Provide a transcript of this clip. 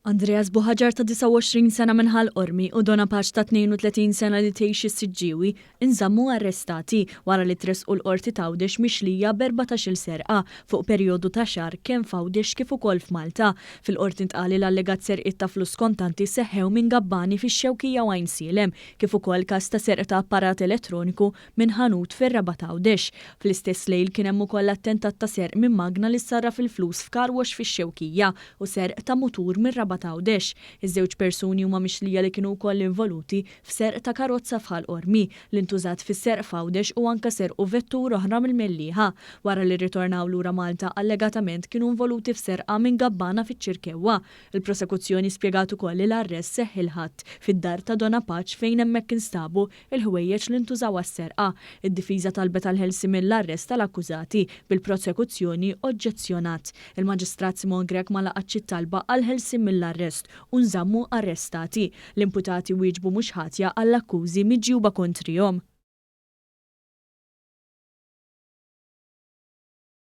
Andreas Buhagiar ta' 29 sena minn Ħal Qormi u Donna Pace ta' 32 sena li tgħix is-Siġġiewi nżammu arrestati wara li tressqu l-Qorti t'Għawdex mixlija b'14-il serqa fuq perjodu ta' xahar kemm f'Għawdex kif ukoll f'Malta. Fil-Qorti ntqal li l-allegat serqiet ta' flus kontanti seħħew minn gabbani fix-Xewkija u Għajnsielem kif ukoll każ ta' serq ta' apparat elettroniku minn ħanut fir-Rabat Għawdex. Fl-istess lejl kien hemm ukoll attentat ta' serq minn magna li ssarraf il-flus f'car wash fix-Xewkija u serq ta' mutur mir-Rabat Għawdex. Iż-żewġ persuni huma mixlija li kienu wkoll involuti f'serq ta' karozza f'Ħal Qormi li ntużat fis-serq f'Għawdex u anke serqu vettura oħra mill-Mellieħa. Wara li rritornaw lura Malta allegatament kienu involuti f'serqa minn gabbana fiċ-Ċirkewwa. Il-prosekuzzjoni spjegat ukoll li l-arrest seħħ il-Ħadd fid-dar ta' Donna Pace fejn hemmhekk instabu l-ħwejjeġ li ntużaw għas-serqa. Id-difiża talbet għall-ħelsien mill-arrest tal-akkużati, bil-prosekuzzjoni oġġezzjonat. Il-Maġistrat Simon Grech ma laqatx it-talba għall-ħelsien mill-arrest u nżammu arrestati. L-imputati wieġbu mhux ħatja għall-akkużi miġjuba kontrihom.